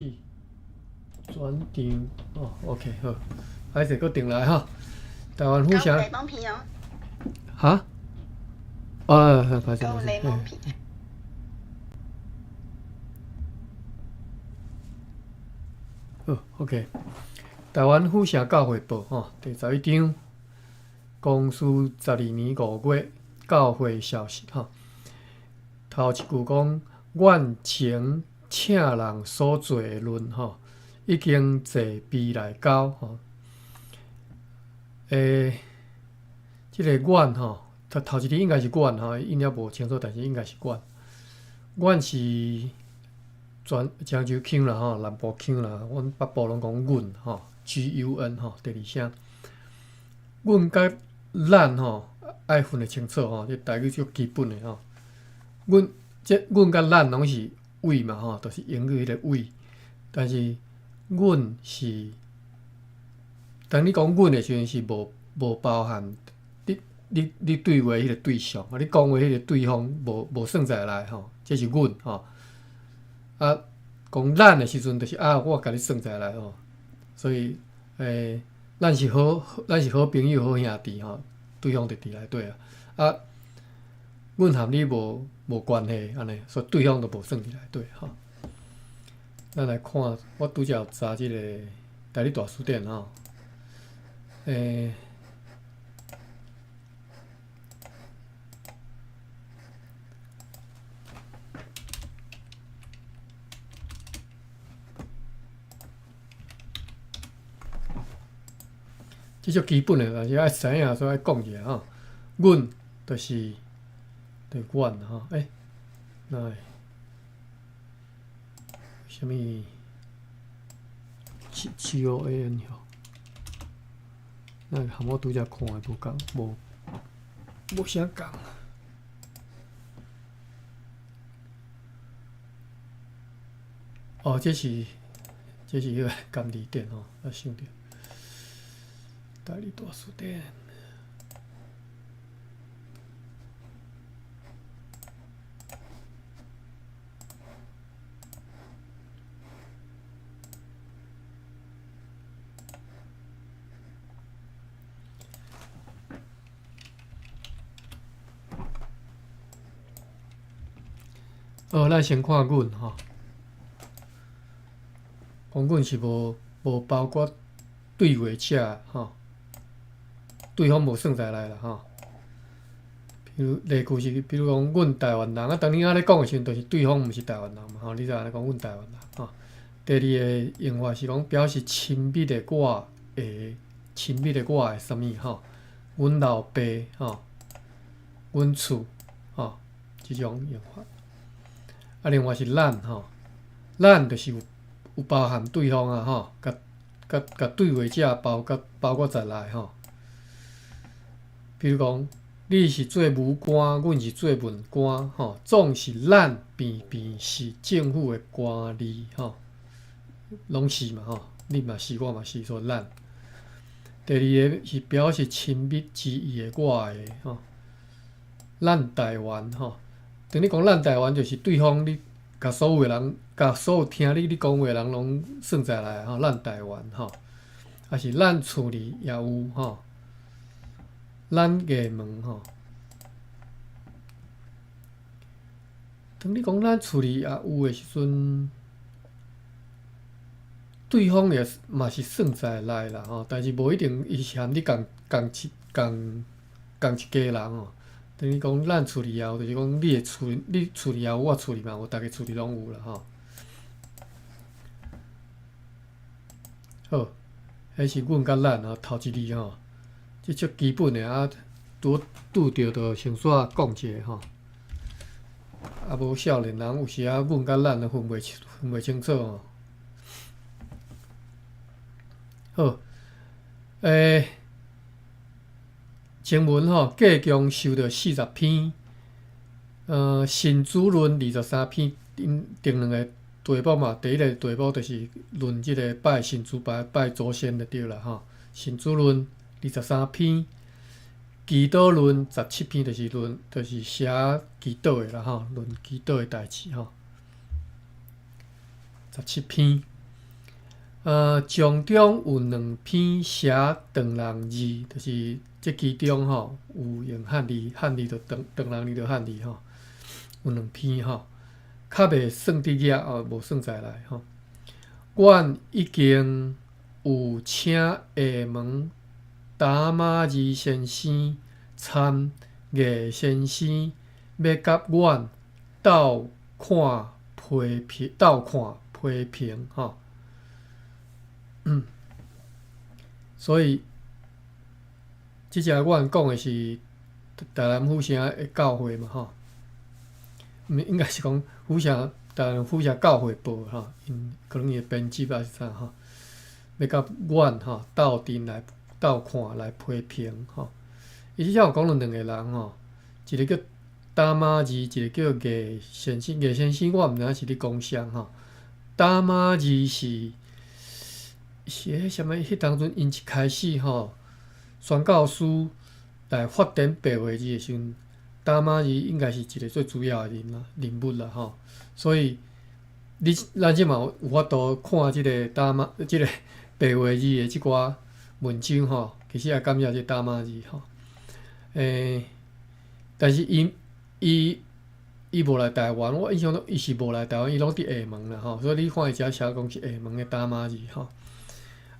轉場哦，OK 好，歹勢閣轉來吼。台灣府城。檸檬皮哦。哈？啊，歹勢歹檸檬皮。好，OK。台灣府城教會報吼，第11章，光緒12年5月教會消息吼。頭一句講，阮前請人所做的論吼，已經坐備來交吼。這个阮吼，頭頭一字應該是阮吼，音也無清楚，但是應該是阮。阮是全漳州腔啦吼，南部腔啦，阮北部攏講阮吼，G U N 吼，第二聲。阮佮咱吼愛分得清楚吼，這台語足基本的吼。阮這阮佮咱攏是 we 嘛吼，就是英語彼个 we，但是阮是，當你講阮的時陣是無無包含你你你對話彼个對象，啊，你講話彼個對方無無算在內吼，這是阮吼。啊，講咱的時陣就是啊，我共你算在內吼，所以咱是好，咱是好朋友、好兄弟吼，對方就佇內底啊。啊，阮和你無無關係按呢，所以對方就無算佇內底吼。咱來看，我拄才有查這個台語大辭典吼，這足基本的，但是愛知影，所以愛講一下吼。阮就是就是阮吼，哪會？啥物？G G O A N 吼？那含我拄才看的無仝，無無啥仝。哦，這是這是彼个甘字典吼，我想著。台語大辭典。好，咱先看阮吼，講阮是無無包括對話者吼，對方無算在內啦吼。比如例句是，比如講阮台灣人啊，當你按呢講的時陣，就是對方毋是台灣人嘛吼，你就按呢講阮台灣人吼。第二个用法是講表示親密的我的親密的我的啥物吼，阮老爸吼，阮厝吼，這種用法。啊，另外是咱吼，咱就是有有包含對方啊吼，共共共對話者包括包括在內吼。比如講，你是做武官，阮是做文官吼，總是咱邊邊是政府的官吏吼，攏是嘛吼，你嘛是，我嘛是，所以咱。第二个是表示親密之意的我的吼，咱台灣吼。當你講咱台灣，就是對方你共所有的人，共所有聽你咧講話的人攏算在內吼。咱台灣吼，抑是咱厝裡也有吼，咱衙門吼。當你講咱厝裡也有的時陣，對方也嘛是算在內啦吼，但是無一定伊是含你仝仝一仝仝一家人吼。等於講，咱厝裡也有，就是講你的厝，你厝裡也有，我厝裡嘛有，逐家厝裡攏有啦吼。好，彼是阮佮咱吼，頭一字吼，這足基本的啊，拄拄著就先煞講一下吼。啊，無少年人有時仔阮佮咱都分袂分袂清楚吼。好，前文吼，計共收著40篇，神主論23篇，頂頂兩個題目嘛，第一個題目就是論這個拜神主拜拜祖先就對啦吼。神主論23篇，祈禱論17篇，就是論就是寫祈禱的啦吼，論祈禱的代誌吼。17篇。从中有兩篇寫唐人字，就是這其中吼有用漢字，漢字就唐唐人字就漢字吼，有兩篇吼，較袂算佇遐哦，無算在內吼。阮已經有請廈門達瑪爾先生參魏先生欲佮阮鬥看批評，鬥看批評吼。所以，這隻阮講的是台南府城的教會嘛吼，毋應該是講府城台南府城教會報吼，𪜶可能伊的編輯抑是啥吼，欲佮阮吼鬥陣來鬥看來批評吼。伊這遮有講著兩個人吼，一個叫達瑪爾，一個叫魏先生。魏先生我毋知影是咧講啥吼。達瑪爾是是彼啥物？彼當陣𪜶一開始吼，宣教師來發展白話字的時陣，達瑪爾應該是一個最主要的人啦，人物啦吼。所以你咱這馬有法度看這個達瑪這個白話字的這寡文章吼，其實也感謝這達瑪爾吼。但是伊伊伊無來台灣，我印象中伊是無來台灣，伊攏佇廈門啦吼。所以你看伊遮寫講是廈門的達瑪爾吼。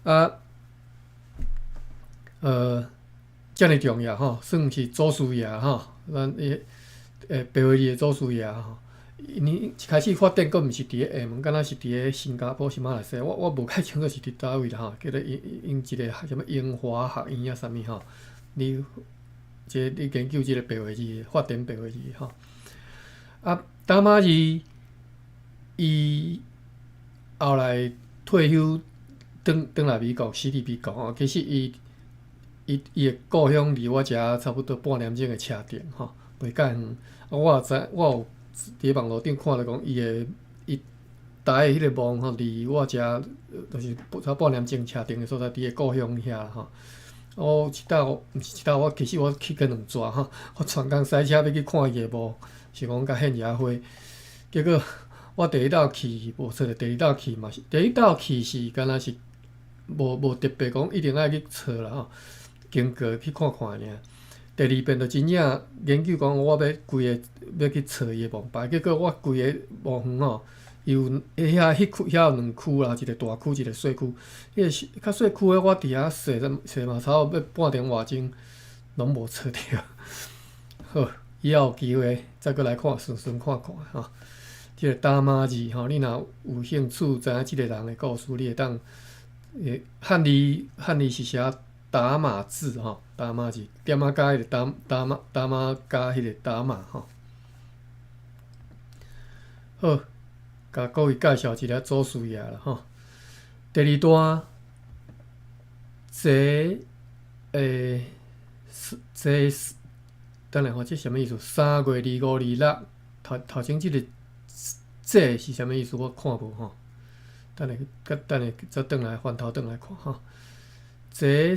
啊，遮爾重要吼，算是祖師爺吼，咱伊白話字的祖師爺吼。𪜶一開始發展，閣毋是佇咧廈門，敢若是佇咧新加坡是馬來西亞，我無太清楚是佇佗位啦吼。記得𪜶𪜶一個啥物英華學院啊啥物吼，你這你研究這個白話字，發展白話字吼。啊，達瑪爾伊後來退休，轉轉來美國，死佇美國吼。其實伊伊伊的故鄉離我遮差不多半點鐘的車程吼，袂介遠。啊，我也知，我有佇網路頂看著講，伊的伊待的彼個墓吼，離我遮就是差半點鐘車程的所在，佇伊故鄉遐吼。我一晝，毋是一晝，我其實我去過兩逝吼。我全工駛車欲去看伊的墓，是講共獻遮花，結果我第一晝去無揣著，第二晝去嘛是，第一晝去是敢若是無無特別講一定愛去揣啦吼，經過去看看爾。第二遍就真正研究講，我欲規个欲去揣伊的墓牌，結果我規个墓園吼，伊有遐彼區遐有兩區啦，一個大區，一個細區。彼個較細區的，我佇遐踅踅嘛，差不多欲半點外鐘，攏無揣著。好，以後有機會再閣來看，順順看看吼。這個達瑪爾吼，你若有興趣知影這個人的故事，你會當漢字漢字是寫達瑪字吼，達瑪字點仔加彼個達達瑪達瑪加彼個達瑪吼。好，共各位介紹一下祖師爺啦吼。第二段，這這等下吼，這啥物意思？3月25、26，頭頭前這個這是啥物意思？我看無吼。等下，等下再轉來翻頭轉來看吼。這3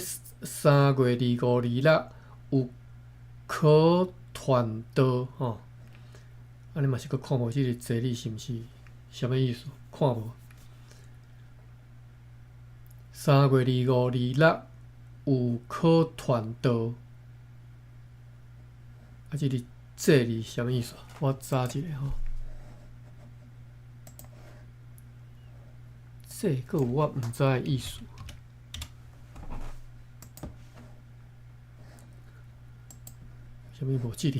月25、26有可傳道吼。按呢嘛是閣看無這個這字是毋是啥物意思？看無。3月25、26有可傳道。啊，這個這字啥物意思？我查一下吼。這閣有我毋知的意思。啥物無這字？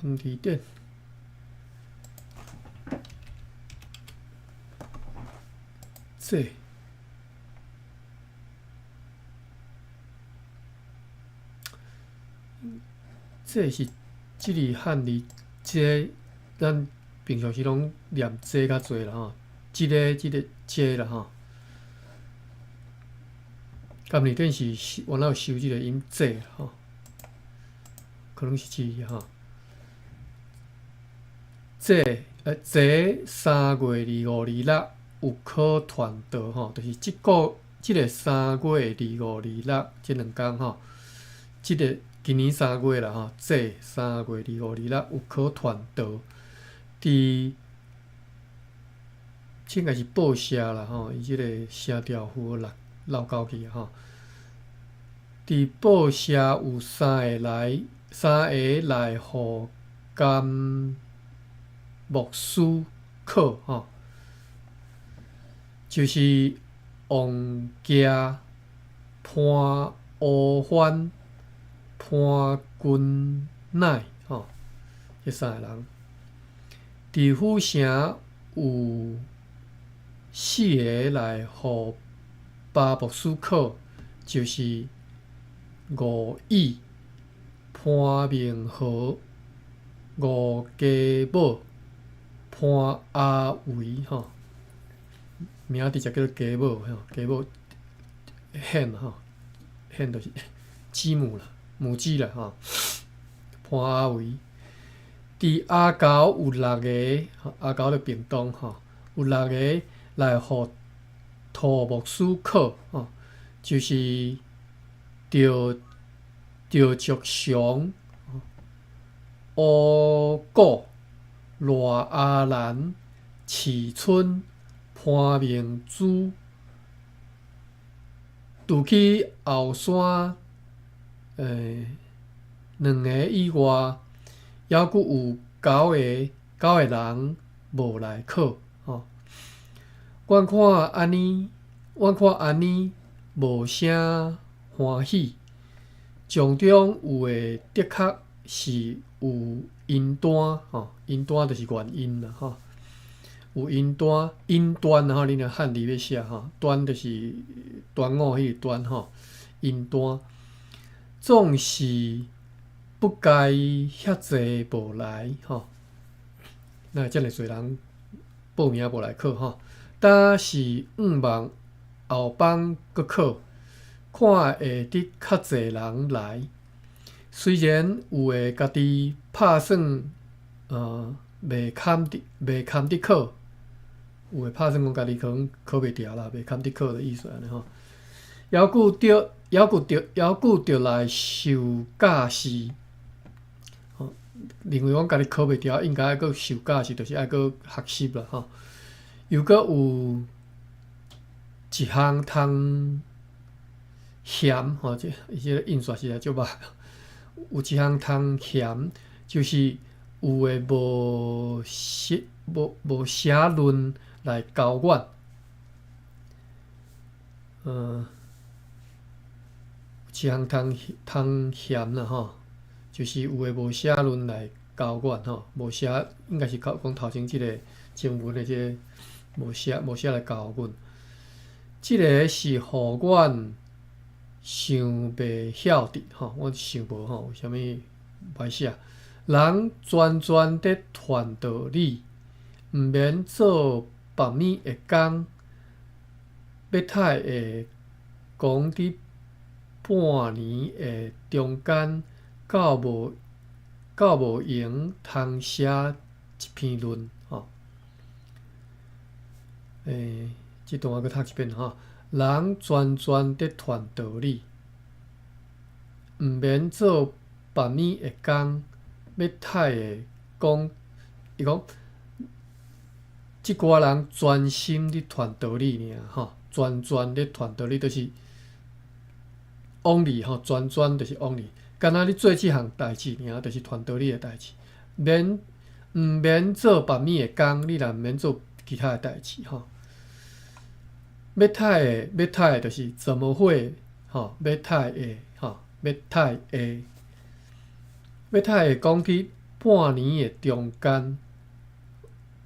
甘字典。這。這是這字漢字，這咱平常時攏念這較濟啦吼，這个這个這啦吼。甘字典是原來有收這个音這吼，可能是這吼。這這3月25、26有可傳道吼，就是這個這个3月25、26這兩工吼，這个。今年三月啦吼，這3月25、26有考傳道，佇應該是報社啦吼，伊這个聲調符號漏漏勾去啊吼。佇報社有三个來，三个來予甘牧師考吼，就是王家潘烏帆、潘君乃吼，這三個人。佇府城有四个來予巴牧師考，就是吳毅、潘明和、吳家母、潘阿維吼，名直接叫做家母吼，家母 hen 吼，hen 就是雞母啦，母雞啦吼。潘阿維，佇阿猴有六个，阿猴佇屏東吼，有六个來予涂牧師考吼，就是趙趙竹祥、烏古、賴阿蘭、池春、潘明珠，除去後山兩个以外，猶閣有九个九个人無來考吼。阮看按呢，阮看按呢無啥歡喜。從中有的的確是有因端吼，因端就是原因啦吼。有因端，因端吼，你若漢字欲寫吼，端就是端午彼个端吼，因端總是不該遐濟無來吼。哪會遮爾濟人報名無來考吼？但是向望後枋閣考，看會得較濟人來。雖然有的家己拍算，袂堪得袂堪得考，有的拍算講家己可能考袂牢啦，袂堪得考的意思按呢吼。猶閣著猶閣著猶閣著來受教示，吼，認為講家己考袂牢，應該愛閣受教示，就是愛閣學習啦吼。又閣有一項通嫌吼，這伊這個印刷實在足歹。有一項通嫌，就是有的無寫無無寫論來交阮。一項通通嫌啦吼，就是有的無寫論來交阮吼，無寫應該是講頭前這个前文的這个無寫無寫來交阮。這个是予阮想袂曉得吼，阮想無吼，為啥物歹寫？人專專佇傳道理，毋免做別物的工，欲太會講佇半年的中間，到無到無閒通寫一篇論吼。這段我閣讀一遍吼。人專專佇傳道理，毋免做別物的工，欲太會講，伊講，這寡人專心佇傳道理爾吼，專專佇傳道理，就是 only 吼，專專就是 only，敢若你做這項代誌爾，就是傳道理的代誌，免毋免做別物的工，你若毋免做其他的代誌吼。欲太會，欲太會就是怎麼會吼？欲太會吼？欲太會，欲太會講佇半年的中間，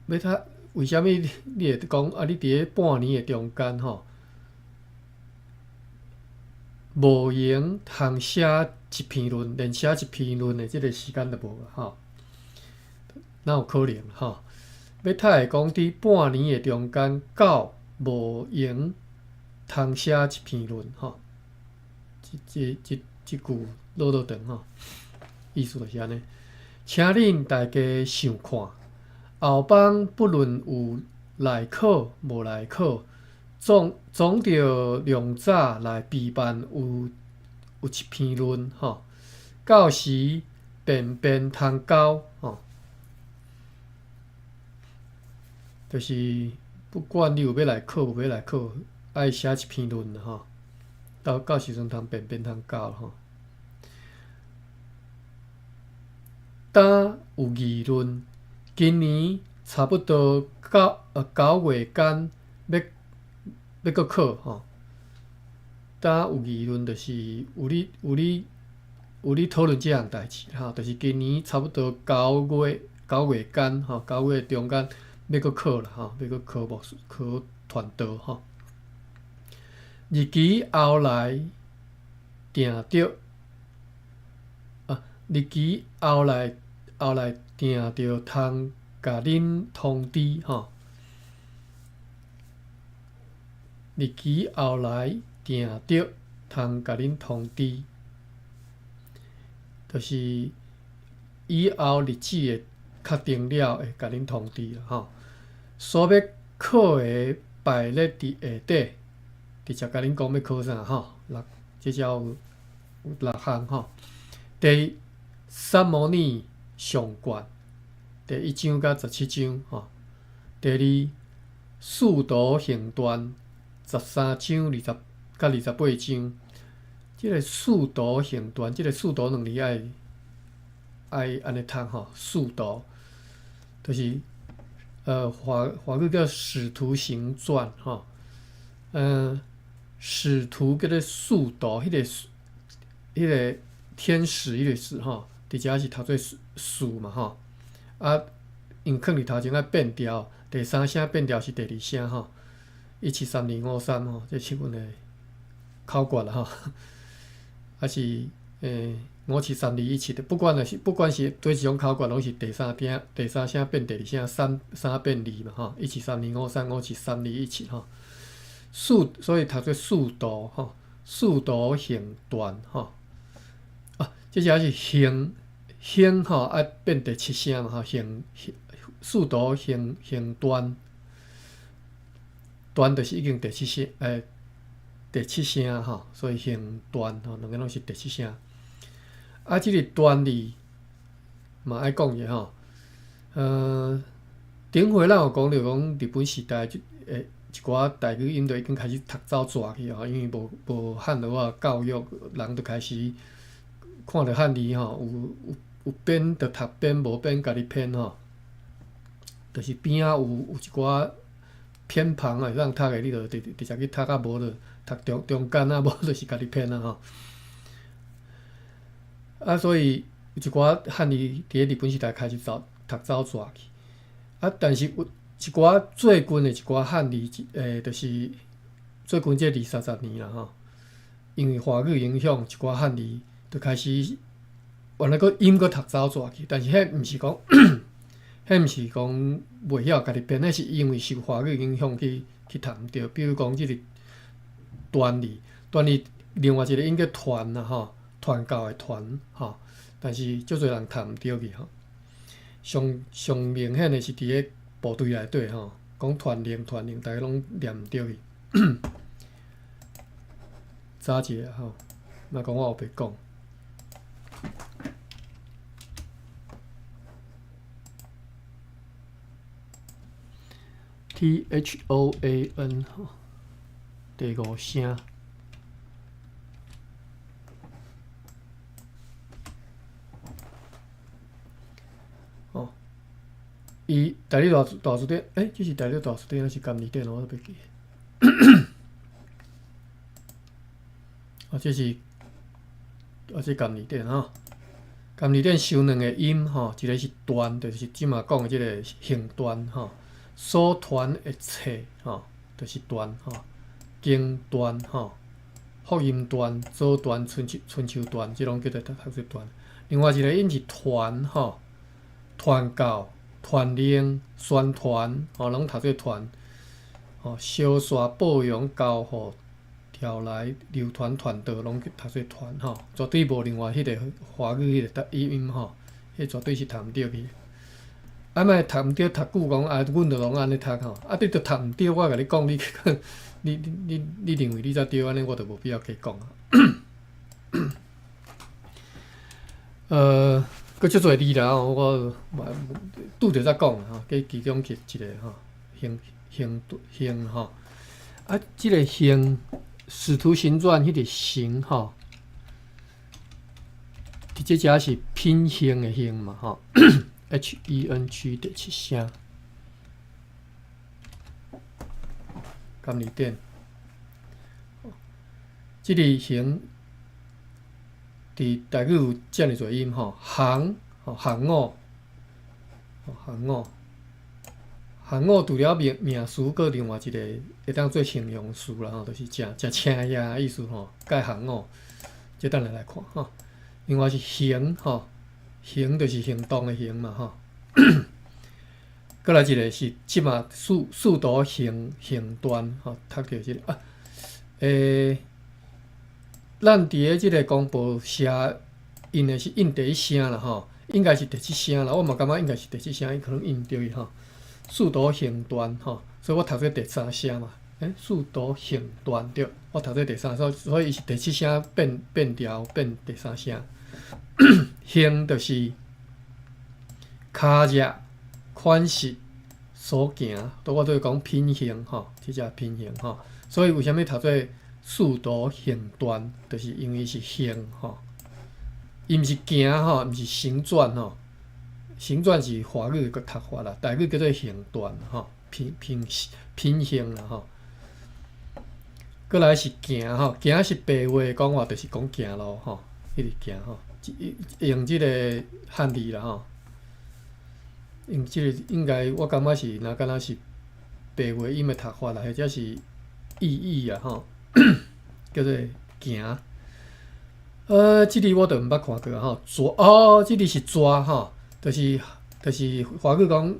欲太為啥物你會講啊？你佇咧半年的中間吼，無閒通寫一篇論，連寫一篇論的這个時間都無吼，哪有可能吼？欲太會講佇半年的中間到無閒通寫一篇論吼，這這這這句落落長吼，意思就是按呢。請恁大家想看，後枋不論有來考無來考，總總著量早來備辦有有一篇論吼。到時便便通交吼，就是不管你有欲來考無欲來考，愛寫一篇論吼，到時陣通便便通交吼。今有議論，今年差不多9月間欲閣考吼。今有議論，就是有咧討論這項代誌吼，就是今年差不多九月間吼，9月中間欲閣考啦吼，欲閣考牧考傳道吼。日期後來定著啊，日期後來定著通共恁通知吼。日期後來定著通共恁通知。就是以後日子會確定了，會共恁通知啦吼。所欲考的排列佇下底，直接共恁講欲考啥吼。六，這遮有六項吼。第一，撒摩爾上卷第一章佮17章吼。第二，使徒行傳13章20佮28章。這个使徒行傳，這个使徒兩字愛按呢讀吼，使徒就是華語叫《使徒行傳》吼，使徒叫做使徒，彼个天使彼个使吼，佇遮是讀做使嘛吼，啊，因囥佇頭前愛變調，第三聲變調是第二聲吼，一七三二五三吼，這是阮的口訣啦吼。還是573217的，不管是佗一種口訣，攏是第三聲，第三聲變第二聲，三三變二嘛吼，173253573217吼。所以讀做使徒吼，使徒行傳吼。啊，這只是行行吼，愛變第七聲嘛吼，行使徒行傳，傳就是已經第七聲。第七聲吼，所以行傳吼，兩个攏是第七聲。啊，這个傳字嘛愛講者吼。頂回咱有講著講日本時代，一寡台語音就已經開始讀走蛇去吼，因為無漢語仔教育，人就開始看著漢字吼，有邊就讀邊，無邊家己編吼。就是邊仔有一寡偏旁會當讀的，你就直接去讀啊，無就讀中間啊，無就是家己編啊吼。啊，所以有一寡漢字佇咧日本時代開始走讀走蛇去。啊，但是有一寡最近的一寡漢字，就是最近這二三十年啦吼，因為華語影響，一寡漢字就開始原來閣音閣讀走蛇去，但是彼毋是講袂曉家己編，彼是因為受華語影響去讀毋著。比如講這个傳字，傳字另外一个音叫團啦吼，傳教的傳吼，但是足濟人讀毋著去吼。上明顯的是佇咧部隊內底吼，講團練團練，逐个攏念毋著去。早一下吼，莫講我烏白講。THOAN 吼，第五聲。哦，伊台語大辭典，這是台語大辭典還是甘字典？我都袂記。哦，這是這甘字典吼。甘字典收兩個音吼，一个是傳，就是這馬講的這个行傳吼。所傳的冊吼，就是傳吼，經傳吼，福音傳、左傳、春秋傳，這攏叫做讀做傳。另外一个音是團吼，傳教、傳令、宣傳吼，攏讀做傳。吼，燒煞、報揚、交付、調來、流傳、傳導，攏讀做傳吼，絕對無另外彼个華語彼个音吼，彼絕對是讀毋著去。啊，莫讀毋著，讀久講啊，阮就攏按呢讀吼。啊，你著讀毋著，我共你講，你認為你才對，按呢我就無必要加講啊。閣足濟字啦吼，我嘛拄著才講吼，計其中一個吼，行行行吼，啊，這個行《使徒行傳》彼個行吼，佇這遮是品行的行嘛吼，HENG 第七聲，監理點，這個行。佇台語有遮爾濟音吼，行吼行伍，行伍，行伍除了名名詞，閣另外一個會當做形容詞啦吼，就是誠誠請額的意思吼，蓋行伍。這等下來看吼。另外是行吼，行就是行動的行嘛吼。閣來一個是這馬使徒行行傳吼，讀著這個啊，咱佇咧這個公報寫印的是印第一聲啦吼，應該是第七聲啦。我嘛感覺應該是第七聲，伊可能印著去吼。使徒行傳吼，所以我讀做第三聲嘛。使徒行傳對，我讀做第三聲，所以伊是第七聲變變調變第三聲。行就是跤跡款式所行，都我都會講品行吼，這只品行吼。所以為啥物讀做使徒行傳，就是因為是行吼，伊毋是行吼，毋是行傳吼。行傳是華語個讀法啦，台語叫做行傳吼，品品品行啦吼。閣來是行吼，行是白話講話，就是講行路吼，彼個行吼，用這個漢字啦吼，用這個應該我感覺是若敢若是白話音的讀法啦，或者是意譯啊吼。叫做行，這裡我就毋捌看過吼，蛇哦，這裡是蛇吼，就是華語講，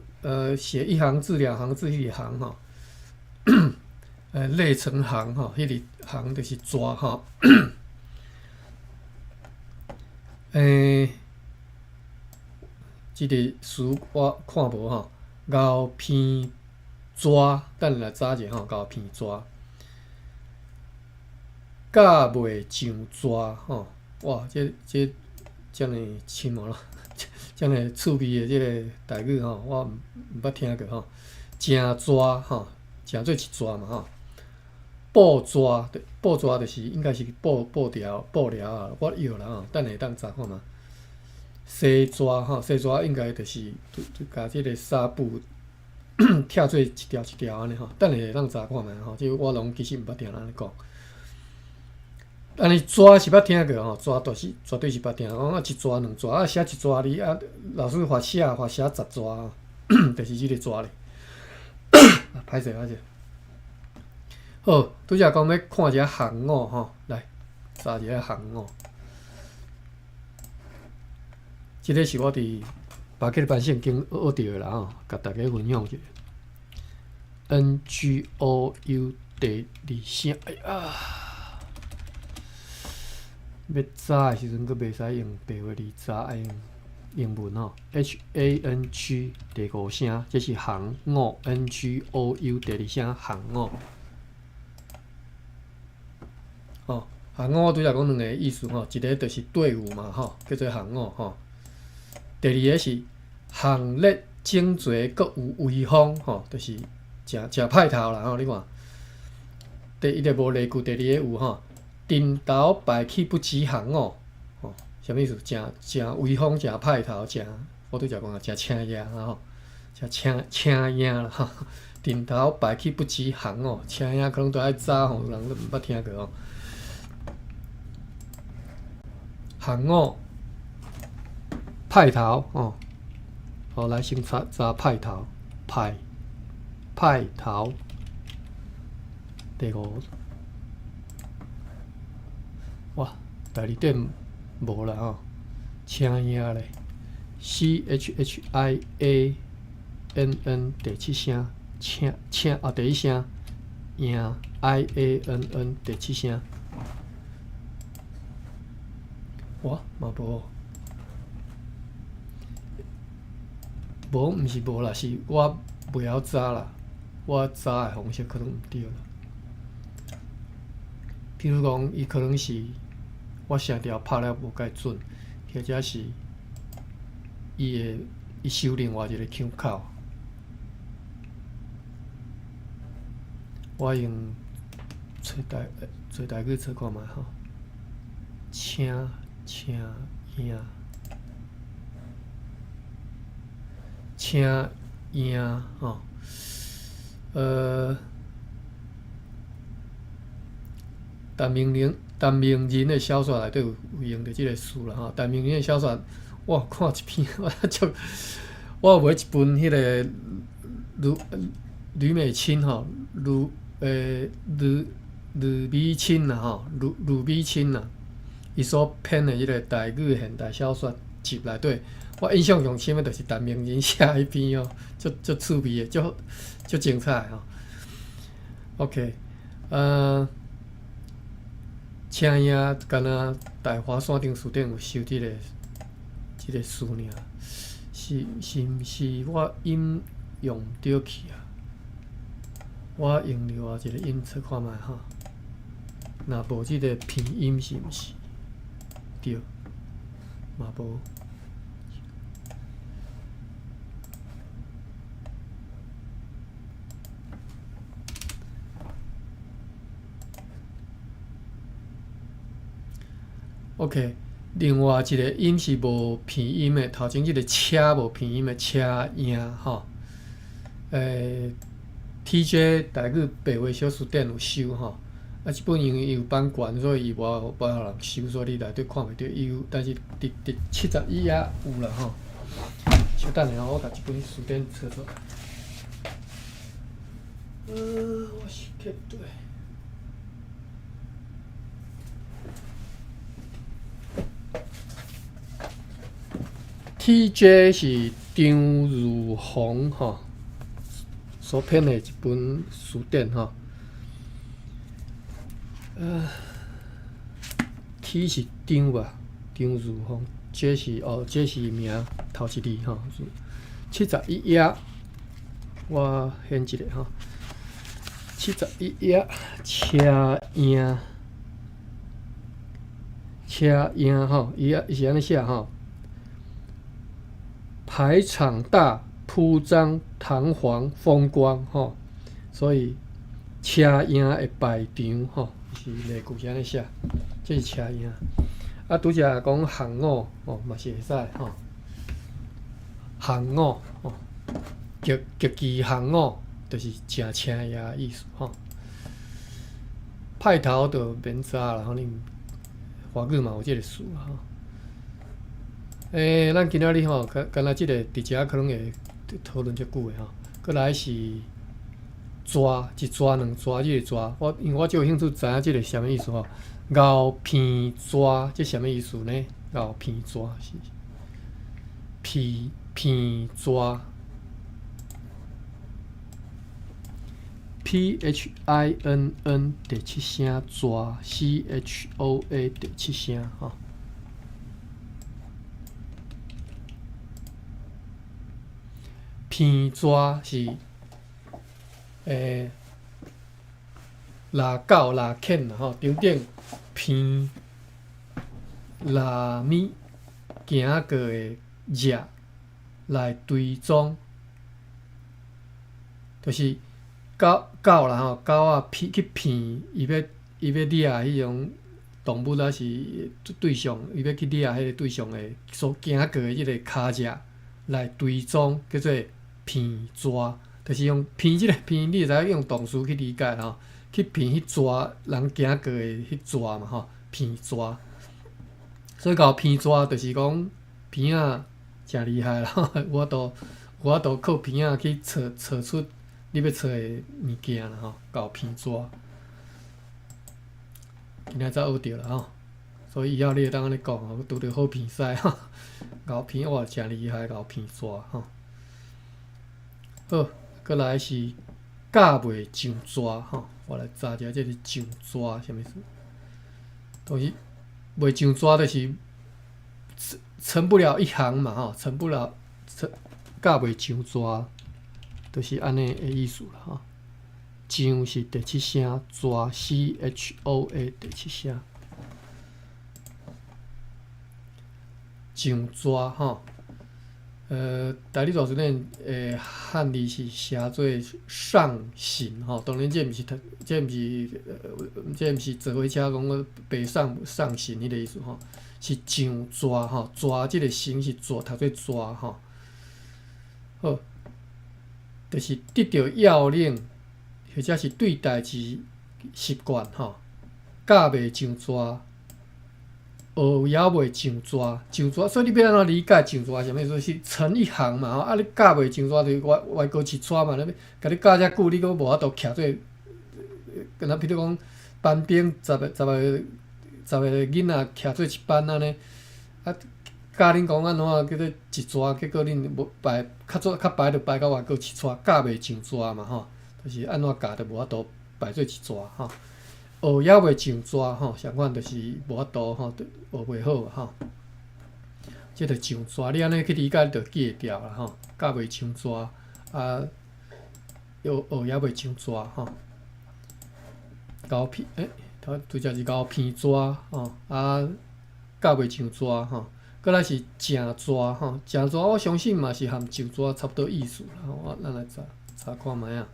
寫一行字兩行字彼個行吼，列成行吼，彼個行就是蛇吼。這個詞我看無吼，牛鼻蛇，等下來查者吼，牛鼻蛇。教袂上蛇吼，哇！這這遮爾深奧咯，遮爾趣味的這個台語吼，我毋捌聽過吼。誠蛇吼，誠做一蛇嘛吼。布蛇，布蛇就是應該是布布條布料啊，我臆啦吼，等下會當查看覓。紗蛇吼，紗蛇應該就是就共這個紗布拆做一條一條按呢吼，等下會當查看覓吼，這我攏其實毋捌聽人按呢講。按呢蛇是捌聽過吼，蛇就是絕對是捌聽，講啊一蛇兩蛇啊寫一蛇字啊，老師罰寫罰寫十蛇，就是這個蛇咧。歹勢歹勢。好，拄才講欲看一下行伍吼，來查一下行伍。這個是我佇巴克班聖經學著的啦吼，共大家分享一下。NGOU 第二聲，哎呀！欲查的時陣，閣袂使用白話字查，愛用英文吼。HANG 第五聲，這是行伍。NGOU 第二聲行伍。吼，行伍我拄才講兩個意思吼，一個就是隊伍嘛吼，叫做行伍吼。第二個是行列整齊，閣有威風吼，就是誠誠派頭啦吼。你看，第一個無例句，第二個有吼。陣頭擺起不羈行伍，吼，啥物意思？誠誠威風，誠派頭，誠我拄才講啊，誠請額啊吼，誠請請額啦吼。陣頭擺起不羈行伍，請額可能都愛查吼，有人都毋捌聽過吼。行伍派頭吼，好來先查查派頭，派派頭，第五。哇，第二點無啦吼，請額咧，CHHIANN 第七聲，請請啊第一聲，贏 IANN 第七聲，哇嘛無，無毋是無啦，是我袂曉查啦，我查的方式可能毋對啦。譬如講，伊可能是我聲調拍了無蓋準，或者是伊會伊收另外一个腔口。我用揣台揣台語揣看覓吼，車車影，車影吼，陳明仁陳明仁的小說內底有用著這个詞啦吼。陳明仁的小說，我有看一篇，我足我有買一本彼个呂呂美琴吼，呂呂呂美琴啦吼，呂呂美琴啦，伊所編的彼个台語現代小說集內底，我印象上深的就是陳明仁寫彼篇哦，足足趣味的，足足精彩的吼。OK，車影敢若大華山頂書店有收這个詞爾，是是毋是我音用毋著去啊？我用另外一个音揣看覓吼，若無這个拼音是毋是？對，嘛無。OK，另外一個音是無拼音的，頭前這個車無拼音的車影吼。TJ 台語白話小辭典有收吼，啊，這本因為伊有版權，所以伊無無予人收，所以你內底看袂著。伊有，但是佇佇71頁有啦吼。稍等下，我共這本辭典揣出來。我是去對。TJ 是張如鴻吼所編的一本辭典吼。T 是張吧，張如鴻，這是哦，這是名頭一字吼。71頁，我顯一下吼。71頁，車影，車影吼，伊啊伊是按呢寫吼。排場大，鋪張堂皇風光吼，所以車影的排場吼，是例句是按呢寫，這是車影。啊，拄才講行伍吼，嘛是會使吼。行伍吼，極極其行伍，就是誠車影的意思吼。派頭就免查啦，反正華語嘛有這个詞吼。咱今仔日吼，敢敢若這个佇遮可能會討論足久的吼。閣來是蛇，一蛇兩蛇，這個蛇，我因為我足有興趣知影這個啥物意思吼。𠢕鼻蛇，這啥物意思呢？𠢕鼻蛇是鼻鼻蛇，P H I N N 第七聲蛇，C H O A 第七聲吼。鼻蛇是獵狗、獵犬啦吼，頂頂鼻獵物行過的跡來追蹤，就是狗狗啦吼，狗仔鼻去鼻，伊欲掠彼種動物抑是對象，伊欲去掠彼个對象的所行過的這个跤跡來追蹤，叫做鼻蛇，就是用鼻這个鼻，你會使用動詞去理解吼，去鼻彼蛇人行過的彼蛇嘛吼，鼻蛇。所以𠢕鼻蛇就是講鼻仔誠厲害啦，有法度有法度靠鼻仔去揣揣出你欲揣的物件啦吼，𠢕鼻蛇。今仔才學著啦吼，所以以後你會當按呢講吼，拄著好鼻屎吼，𠢕鼻哇誠厲害，𠢕鼻蛇吼。好，閣來是教袂上蛇吼，我來查一下這個上蛇啥物意思。就是袂上蛇，就是成成不了一行嘛吼，成不了成教袂上蛇，就是按呢的意思啦吼。上是第七聲，蛇 C H O A 第七聲。上蛇吼，台語大辭典的漢字是寫做上行吼，當然這毋是讀，這毋是坐火車講北上上行彼个意思吼，是上逝吼，逝這个行是逝，讀做逝吼。好，就是得著要領，或者是對代誌習慣吼，教袂上逝。學猶未上逝，上逝，所以你欲按怎理解上逝啥物意思？是成一行嘛吼，啊你教袂上逝就外外高一逝嘛，你共你教遮久，你閣無法度徛做，敢若比如講班兵十個囡仔徛做一班按呢，啊教恁講按怎叫做一逝，結果恁無排較早較排就排到外高一逝，教袂上逝嘛吼，就是按怎教都無法度排做一逝吼。學猶未上逝吼，相款就是無法度吼，學袂好吼。這就上逝，你按呢去理解，你就記會牢啦吼。教袂上逝，啊，學學猶未上逝吼。猴鼻欸，頭拄才是猴鼻逝吼，啊，教袂上逝吼。閣來是正逝吼，正逝我相信嘛是含上逝差不多意思啦吼。我咱來查查看覓仔。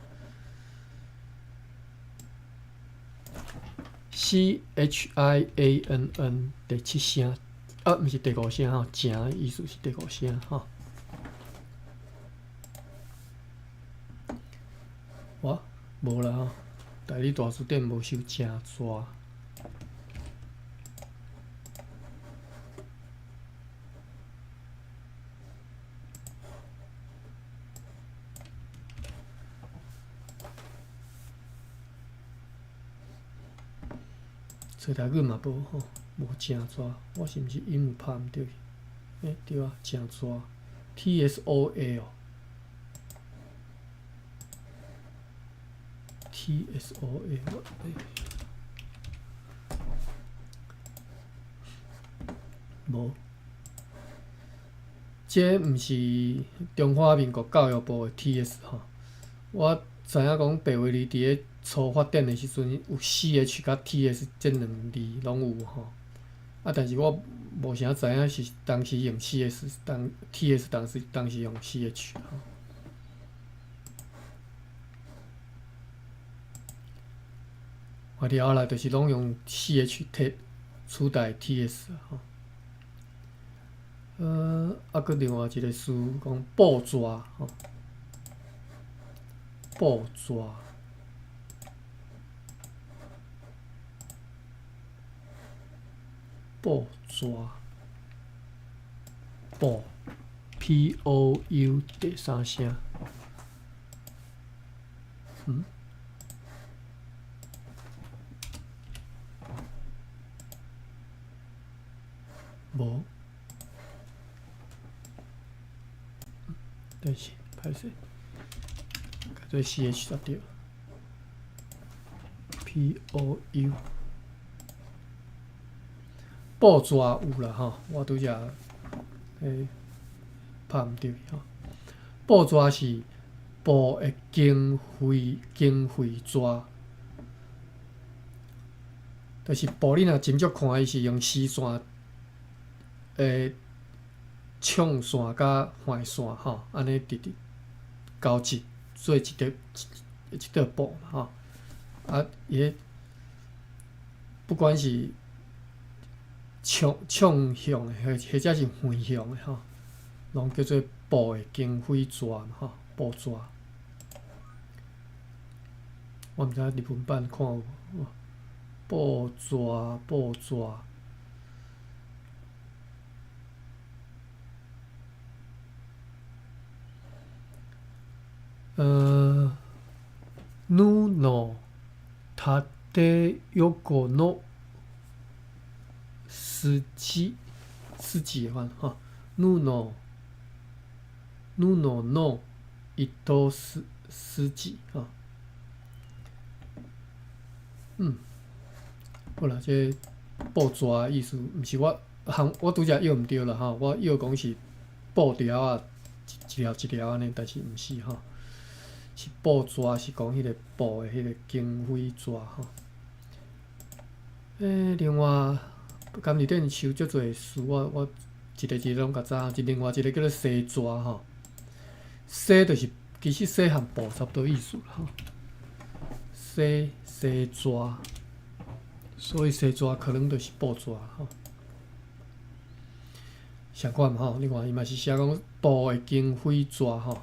CHIANN 第七聲，啊，毋是第五聲吼，正意思是第五聲吼。哇，無啦吼，台語大辭典無收正逝。找台語嘛無吼，無正逝，我是毋是音有拍毋對？欸，對啊，正逝，TSOA 哦，TSOA，無，這毋是中華民國教育部的 TS 吼，我知影講白話字佇咧初發展的時陣，有 CH 佮 TS 這兩字攏有吼，啊，但是我無啥知影是當時用 CS，當 TS 當時用 CH 吼。我了後來就是攏用 CH 替取代 TS 吼。啊，閣另外一個詞講布逝吼，布逝。布逝，布，POU 第三聲，嗯？無，等下，歹勢，改做 CH 才對，POU。布逝有啦吼，我拄才欸拍毋對吼。布逝是布的經費經費逝，就是布你若斟酌看，伊是用絲線的長線佮橫線吼，按呢直直交織做一條一條布嘛吼。啊，伊彼不管是長長向的，或者是橫向的吼，攏叫做布的經緯逝嘛吼，布逝。我毋知影日文版看有無？布逝布逝。布の縦横の筋筋的吼，布の布の糸筋吼。嗯，好啦，這布逝的意思，毋是我含我拄才臆毋對啦吼，我臆講是布條仔一條一條按呢，但是毋是吼，是布逝是講彼個布的彼個經緯逝吼。欸，另外，敢佇頂收足濟詞，我一个一个攏共查，一另外一个叫做西蛇吼，西就是其實西和布差不多意思啦吼，西西蛇，所以西蛇可能就是布蛇吼。相款吼，你看伊嘛是寫講布的經費蛇吼，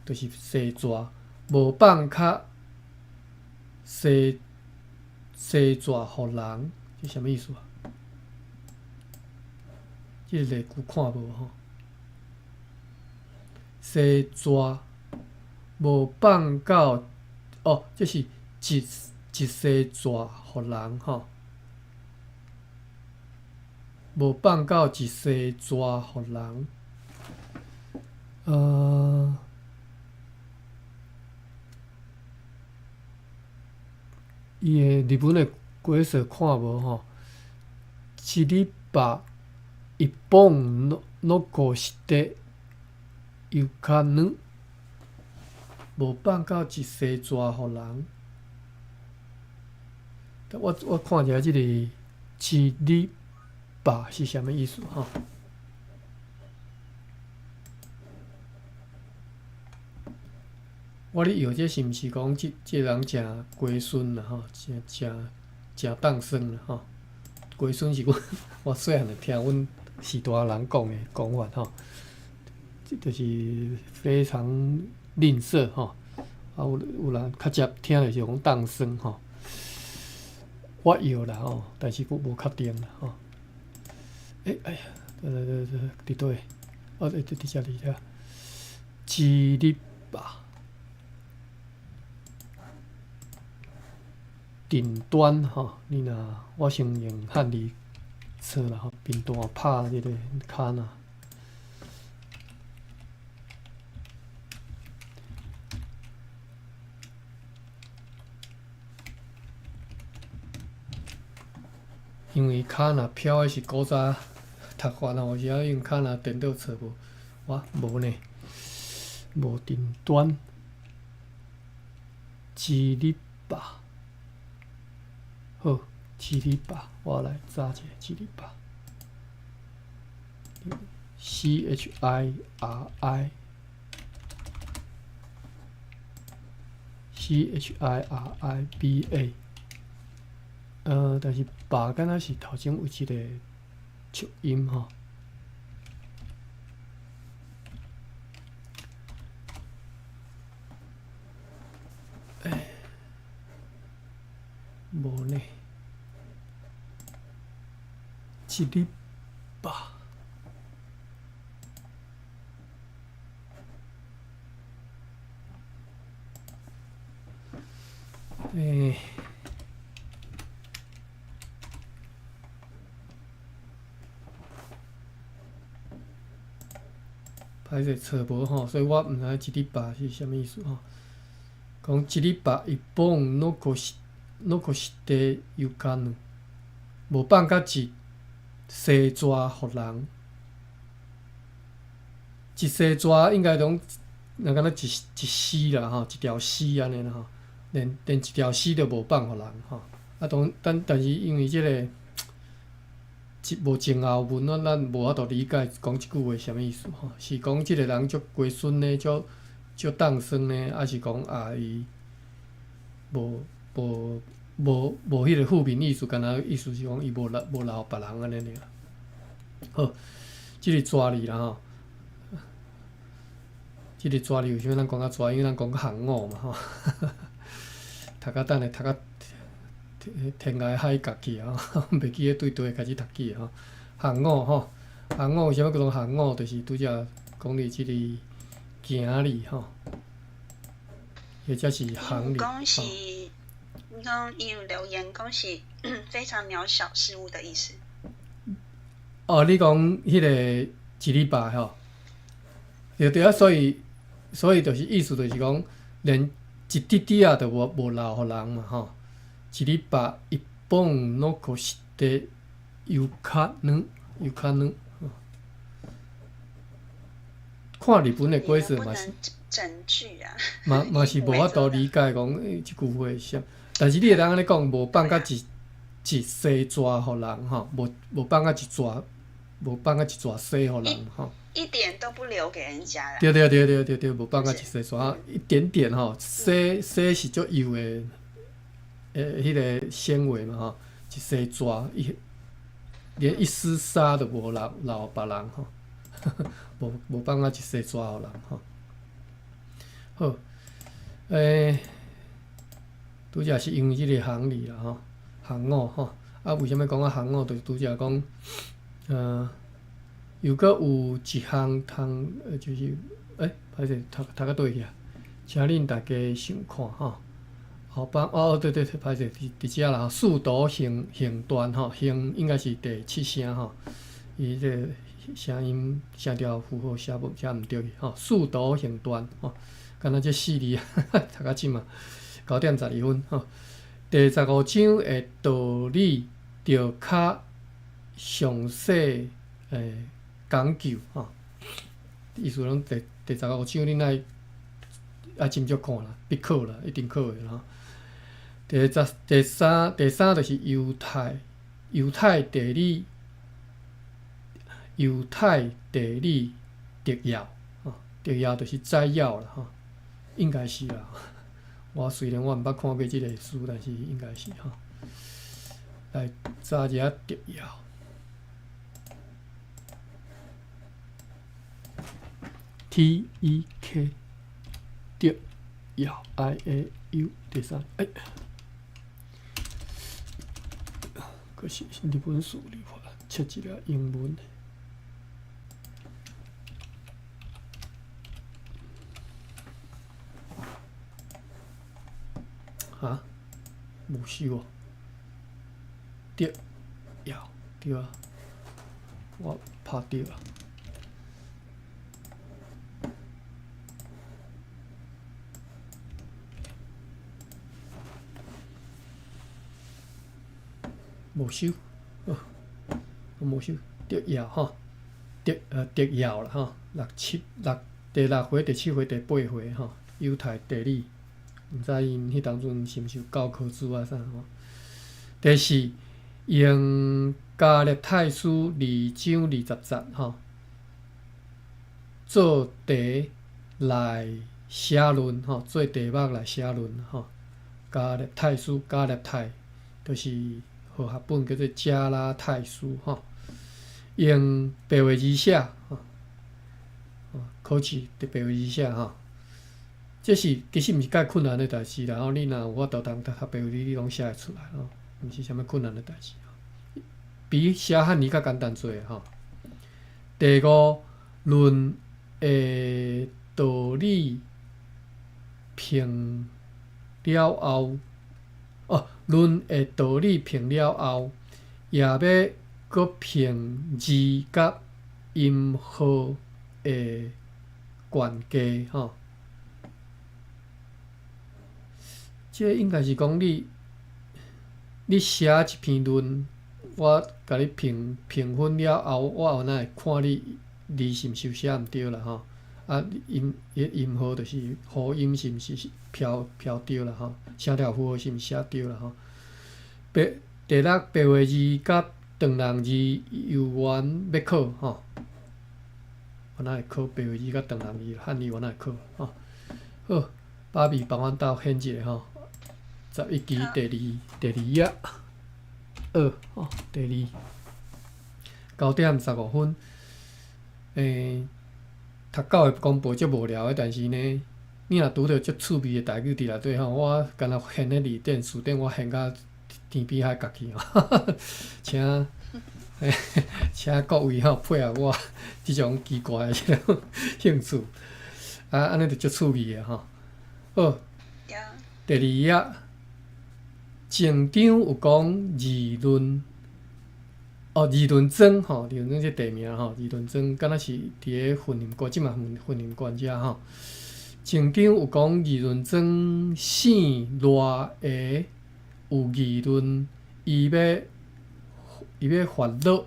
就是西蛇，無放較西西蛇予人，這啥物意思啊？這個例句看無吼？西蛇無放到哦，這是一一西蛇予人吼，無放到一西蛇予人。伊的日文的解說看無吼？一日百一本残してゆかぬ，無放到一西蛇予人。我看一下這個一日百是啥物意思吼？我咧臆這是毋是講這個人誠龜孫啦吼，誠誠誠當耍啦吼？龜孫是阮我細漢就聽阮序大人講的講法吼，這就是非常吝嗇吼。啊，有人較捷聽就是講當耍吼。我臆啦吼，但是閣無確定啦吼。欸，哎呀，對對對對，佇佗位？哦，佇佇遮佇遮，一日吧。頂端吼，你若我先用漢字查啦吼，貧惰拍這個卡那。因為卡那飄的是古早讀法吼，有時仔用卡那電腦查無，哇，無呢，無頂端，一日吧。好，一日吧，我來查一下一日吧。C H I R I C H I R I B A，但是吧敢若是頭前有一個促音吼。欸，無呢，一日吧。欸，歹勢揣無吼，所以我毋知一日吧是啥物意思吼。講一日吧一本残し残してゆかぬ，無放甲一西蛇予人，一西蛇應該講若敢若一一絲啦吼，一條絲按呢啦吼，連一條絲都無放予人吼。啊，當但是因為這個一無前後文，咱無法度理解講這句話啥物意思吼。是講這個人足龜孫呢，足足當耍呢，抑是講啊伊無無無無彼個負面意思，敢若意思是講伊無留無留予別人按呢爾。好，這個蛇字啦吼，這個蛇字為啥物咱講甲蛇？因為咱講韓語嘛吼。讀甲等下讀甲天涯海角去啊！袂記得對佗位開始讀起吼。韓語吼，韓語為啥物叫做韓語？就是拄才講的這個行字吼，或者是行字。講是，你講伊有留言講是非常渺小事物的意思。哦，你講彼個一禮拜吼，對對啊，所以就是意思就是講，連一滴滴仔都無留予人嘛吼。一禮拜一本残してゆかぬゆかぬ。看日本的解說嘛是，嘛是無法度理解講這句話是啥。但是你會當按呢講，無放甲一一西蛇予人吼，無放甲一蛇無放啊一逝沙予人吼。一點都不留給人家啦。對對對對對對，無放啊一細逝，一點點吼，沙沙是足幼的，彼个纖維嘛吼，一細逝，伊連一絲沙都無留留予別人吼，無放啊一細逝予人吼。好，拄才是因為這个行字啦吼，行五吼，啊，為啥物講啊行五？就是拄才講，又閣有一項通，就是，歹勢，讀讀到佗去啊？請恁大家想看吼。後擺哦，對對對，歹勢，佇佇遮啦吼，使徒行行傳吼，行應該是第七聲吼，伊這个聲音聲調符號寫無寫毋對去吼，使徒行傳吼，敢若這四字讀到這嘛，9點12分吼。第十五章的道理，著較詳細講究吼。意思講第第十五章恁愛愛斟酌看啦，必考啦，一定考的吼。第十、第三、第三就是猶太猶太地理猶太地理摘要吼，摘要就是摘要啦吼，應該是啦。我雖然我毋捌看過這个書，但是應該是吼。來查一下摘要。T E K 摘要 I A U 第三，可是日本數理化，切一下英文。啊？無收哦。摘要對啊，我拍對啊。無收，哦，無收，摘要吼，摘摘要啦吼，六七六第六回、第七回、第八回吼，猶太地理，毋知𪜶彼當陣是毋是有教科書啊啥吼。第四，用加勒泰書2章20節吼，做題來寫論吼，做題目來寫論吼。加勒泰書，加勒泰就是和合本叫做加拉太書吼，用白話字寫吼，考試佇白話字寫吼，這是其實毋是介困難的代誌啦吼。你若有法度通讀讀白話字，你攏寫會出來吼，毋是啥物困難的代誌，比寫漢語較簡單濟吼。第五，論的道理評了後。哦，論的道理評了後，也欲閣評字佮音號的關係吼。這應該是講你，你寫一篇論，我共你評評分了後，我有哪會看你字是毋是有寫毋對啦吼？啊，音音號就是呼音是毋是飄飄對啦吼？聲調符號是毋是寫對啦吼？白第六白話字佮唐人字猶原欲考吼？我哪會考白話字佮唐人字？漢語我哪會考吼？好，芭比幫阮鬥掀一下吼，11期第二第二頁，吼，第二9點15分，讀狗的公報足無聊的，但是呢，你若拄著足趣味的台語佇內底吼，我敢若掀彼字典辭典，我掀甲天邊海角去吼，請請各位吼配合我這種奇怪的這種興趣，啊，按呢就足趣味的吼。好，第二頁，前章有講議論。哦，二崙莊吼，二崙莊這地名吼，二崙莊敢若是佇咧雲林縣，這嘛雲雲林縣遮吼。前章有講二崙莊姓賴的有議論，伊欲伊欲發落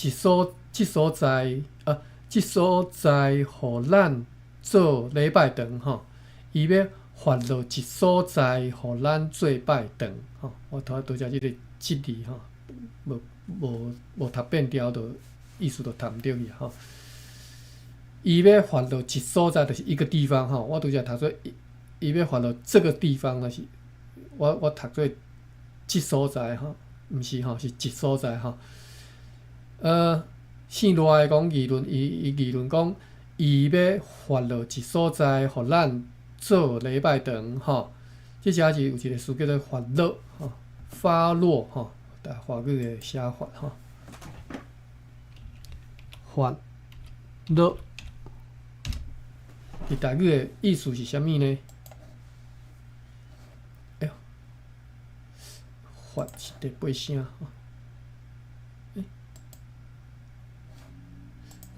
一所這所在啊，這所在予咱做禮拜堂吼，伊欲發落一所在予咱做拜堂吼。我拄仔拄才這个這字吼。無無讀變調，就意思就讀毋著去吼。伊欲發落一所在，就是一個地方吼。我拄才讀做伊欲發落這個地方，就是我讀做這所在吼，毋是吼，是一所在吼。姓賴的講議論，伊議論講，伊欲發落一所在，予咱做禮拜堂吼。這遮是有一個詞叫做發落吼，發落吼，華語的寫法吼，發落。佇台語的意思是啥物呢？哎喲，發是第八聲吼，欸，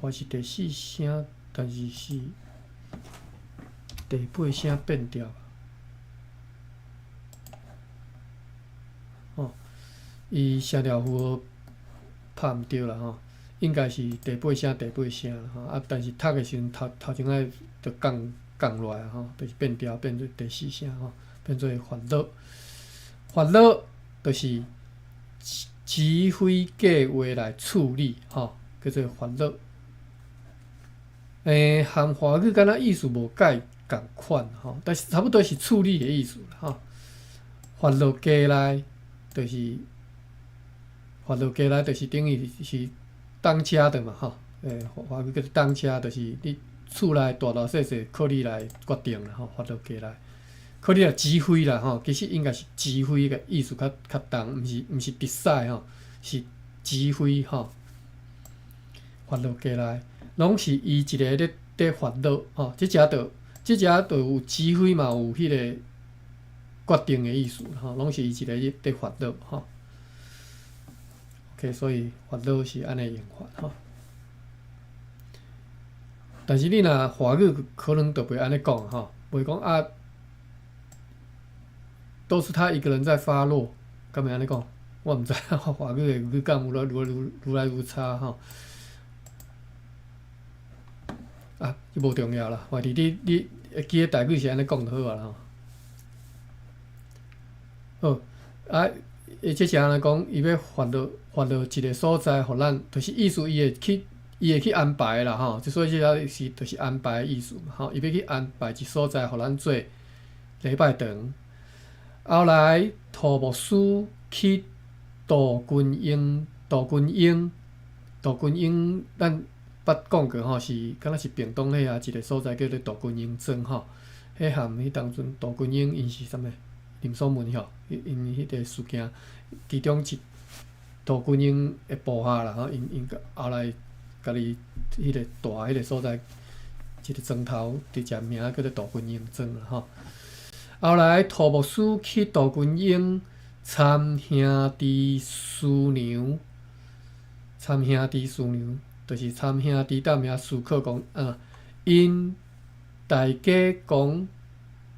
發是第四聲，但是是第八聲變調。吼，伊聲調符號拍毋著啦吼，應該是第八聲第八聲啦吼，啊，但是讀的時陣頭頭前仔就降降落來吼，就是變調變做第四聲吼，變做發落。發落就是指揮計劃來處理吼，叫做發落。含華語敢若意思無蓋仝款吼，但是差不多是處理的意思啦吼。發落家來就是發落家來，就是等於是當家的嘛吼。華語叫做當家，就是你厝內大大細細靠你來決定啦吼。發落家來，靠你來指揮啦吼。其實應該是指揮的意思較較重，毋是 decide 吼，是指揮吼。發落家來，攏是伊一个咧發落吼。這遮就有指揮嘛，有彼個決定的意思吼，攏是伊一個咧發落吼。OK，所以發落是按呢用法吼。但是你若華語可能就袂按呢講吼，袂講啊，都是他一個人在發落，敢會按呢講？我毋知華語的語感有來愈愈來愈差吼。啊，這無重要啦，反正你會記得台語是按呢講就好啊啦吼。好，啊，伊這時按呢講，伊欲發落一個所在，予咱，就是意思伊會去安排啦吼，所以這個是就是安排的意思嘛吼，伊欲去安排一所在，予咱做禮拜堂。後來塗牧師去杜君英，杜君英，杜君英，咱捌講過吼，是敢若是屏東彼遐一個所在叫做杜君英莊吼。彼含彼當陣杜君英𪜶是啥物？林爽文吼，𪜶彼個事件，其中一杜君英的部下啦吼，𪜶後來家己彼個蹛彼個所在，一個莊頭佇遮名叫做杜君英莊啦吼。後來塗牧師去杜君英參兄弟師娘，參兄弟師娘，就是參兄弟踮遐思考講，𪜶大家講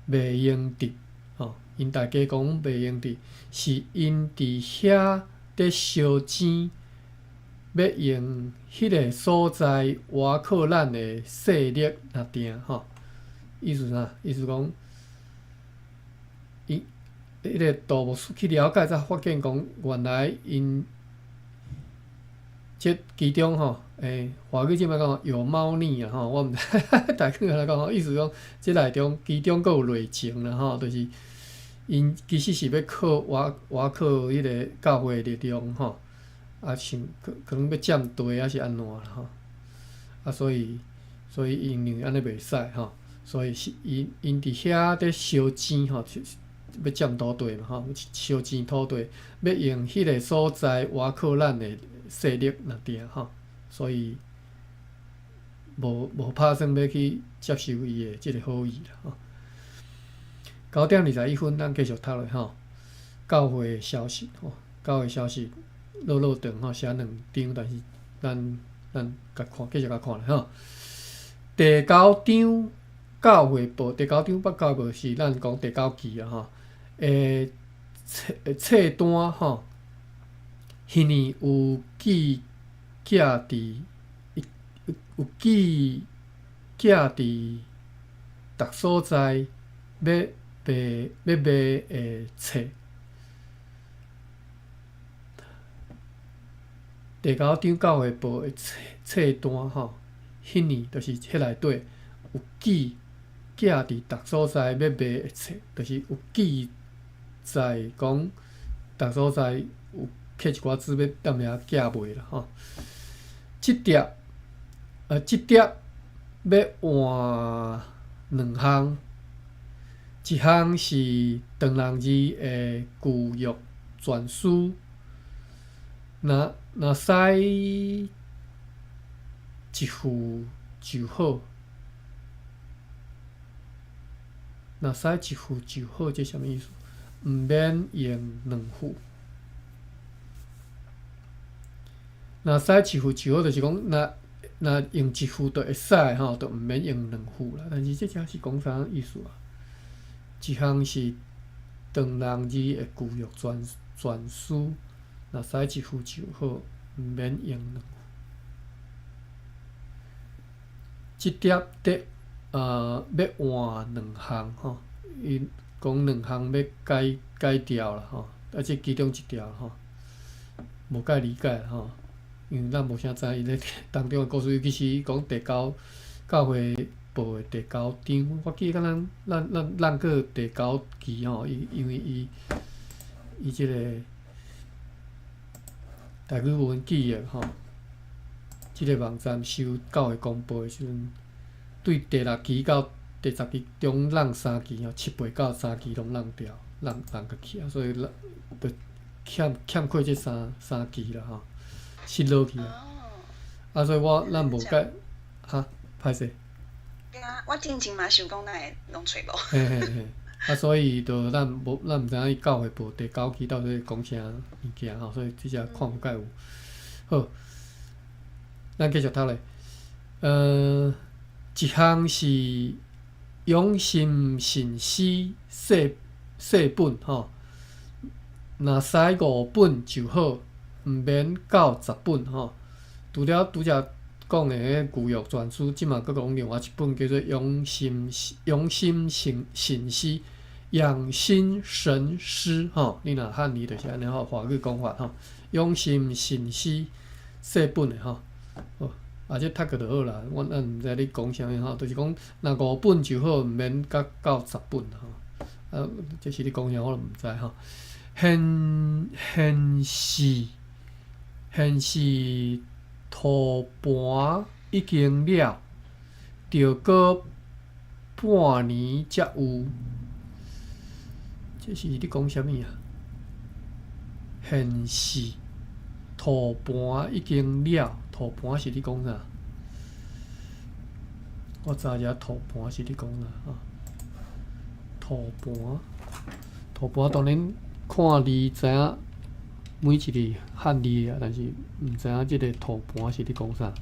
袂用得，吼，𪜶大家講袂用得，是𪜶佇遐咧相爭，欲用彼个所在倚靠咱的勢力若定，吼，意思啥？意思講，伊彼个杜牧師去了解，才發現講，原來𪜶這其中吼，華語這擺講有貓膩啊吼，我毋知台語按怎講吼，意思講這內中其中閣有內情啦吼，就是𪜶其實是欲靠倚倚靠彼个教會力量吼，啊想可能欲佔地抑是按怎啦吼，啊所以𪜶認為按呢袂使吼，所以是𪜶佇遐咧相爭吼，欲佔土地嘛吼，相爭土地，欲用彼个所在倚靠咱的勢力若定吼，所以無拍算欲去接受伊的這個好意啦吼。9點21分，咱繼續讀落吼。教會的消息吼，教會消息落落長吼，寫兩張，但是咱共看，繼續共看啦吼。第九章教會報，第九章捌教會是咱講第九期啊吼。冊冊單吼，彼年有記寄佇有記寄佇逐所在欲賣的冊。第九章教會報的冊冊單吼，彼年就是彼內底有記寄佇逐所在要賣的冊，就是有記載講逐所在有刻一寡紙欲踮遐寄賣啦吼。這疊這疊欲換兩項，一項是唐人字的舊約全書，若若使一副就好，若使一副就好，這啥物意思？毋免用兩副。若使一副就好，就是講若若用一副就會使吼，就毋免用兩副啦。但是這遮是講啥意思啊？一項是唐人字的舊約全全書，若使一副就好，毋免用兩副。這疊得欲換兩項吼，伊講兩項欲改改掉啦吼，啊，這其中一條吼，無介理解吼，因為咱無啥知伊咧當中的故事，尤其是伊講第九教會報的第九章，我記得敢若咱咱咱閣第九期吼，伊因為伊伊這個台語文記憶吼，這個網站收教會公報的時陣，對第六期到第十期中挵三期吼，七八九三期攏挵掉，挵挵過去啊，所以咱就欠欠缺這三三期啦吼，失落去啊。啊，所以我咱無解哈，歹勢。對啊，我之前嘛想講，哪會攏揣無。嘿嘿嘿，啊，所以就咱無，咱毋知影伊教會報第九期到底講啥物件吼，所以這只看無介有。好，咱繼續讀咧。一項是養心神師細細本吼，若使五本就好，毋免到十本吼。除了拄才講的彼舊約全書，這馬閣講另外一本叫做養心養心神神師養心神師吼。你若漢語就是按呢吼，華語講法吼，養心神師細本的吼。好，啊，這讀過就好啦。我咱毋知咧講啥物吼，就是講若五本就好，毋免甲到十本吼。啊，這是咧講啥，我都毋知吼。現現時現時塗盤已經了，著閣半年才有。這是咧講啥物啊？現時塗盤已經了，塗盤是咧講啥？我查一下塗盤是咧講啥吼？塗盤，塗盤當然看字知影每一個漢字啊，但是毋知影這個塗盤是咧講啥。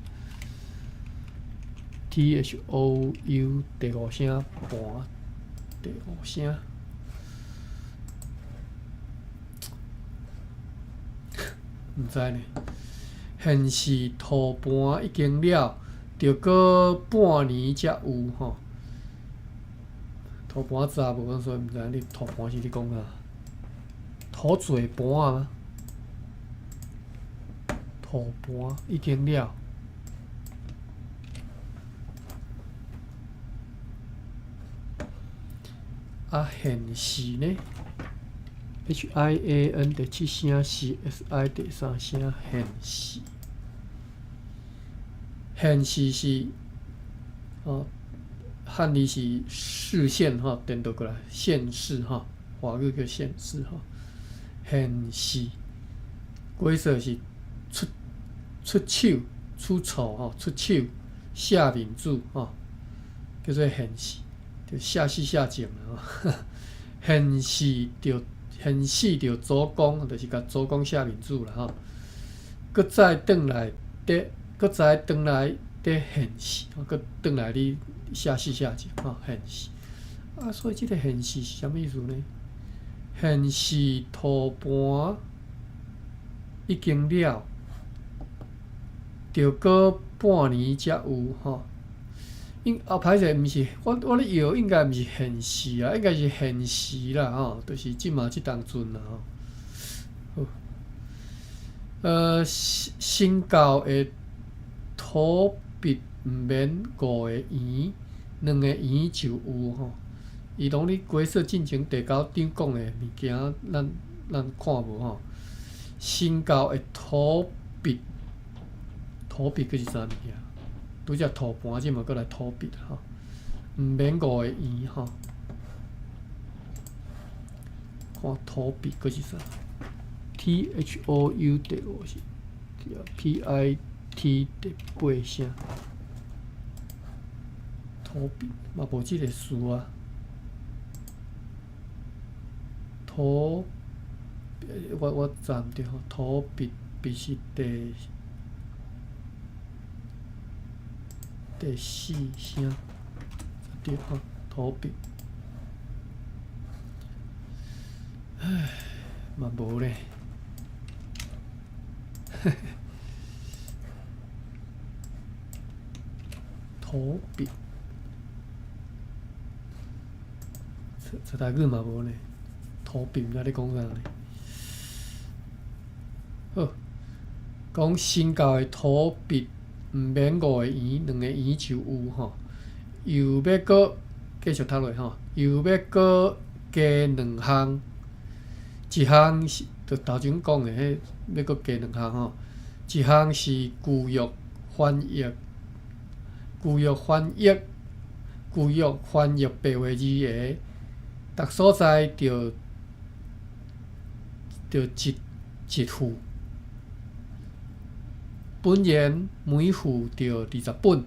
T H O U 第五聲盤，第五聲，毋知呢。現時塗盤已經了，著閣半年才有吼。塗盤查無，所以毋知影你塗盤是咧講啥。土做盤啊？塗盤已經了。啊，現時呢？H I A N 第七聲是 S I 第三聲，現時。現時是哦，漢字是視線吼，顛倒過來，現世吼，華語叫現世吼。現世，鬼說是出出手出醜吼，出手下面子吼，叫做現世，就下死下賤啦吼。現世著現世著祖公，就是共祖公下面子啦吼。閣再轉來佇，閣再轉來佇現世，閣轉來你下死下賤吼，現世。啊，所以這個現世是啥物意思呢？現時塗盤已經了，著閣半年才有吼。應啊，歹勢，毋是我我咧搖，應該毋是現時啊，應該是現時啦吼，就是這馬這當陣啦吼。好，新教的土筆毋免五个圓，兩個圓就有吼。伊攏咧解說進前第九章講的物件，咱看無吼。新教的土筆，土筆閣是啥物件？拄才塗盤，這嘛閣來土筆吼。毋免五個圓吼。看土筆閣是啥？THOU 第五是 PIT 第八聲。土筆嘛無這个詞啊。土，我查毋著吼。土筆筆是第四聲，對吼，土筆。唉，嘛無咧。土筆，查台語嘛無呢。土筆毋知咧講啥呢。好，講新教的土筆毋免五個圓，兩個圓就有吼。又欲閣繼續讀落吼，又欲閣加兩項，一項是就頭前講的彼欲閣加兩項吼，一項是舊約翻譯，舊約翻譯，舊約翻譯白話字的，逐所在著一副，本然每副著20本，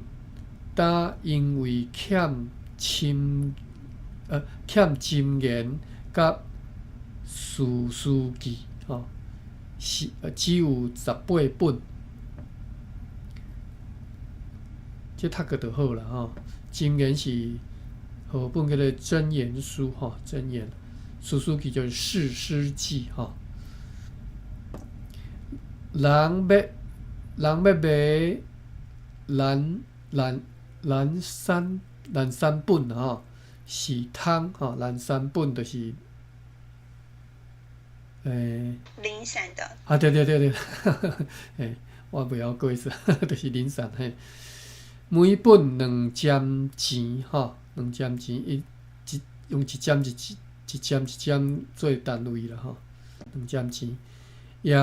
但因為欠箴言佮士師記吼，是只有18本。這讀過就好啦吼。箴言是和本叫做箴言書吼，箴言，士師記就是士師記吼。人欲買藍山本吼，是通吼，藍山本就是，零散的。啊對對對對，我袂曉解釋，就是零散嘿。每本兩針錢吼，兩針錢，伊一用一針一一針一針做單位啦吼，兩針錢。也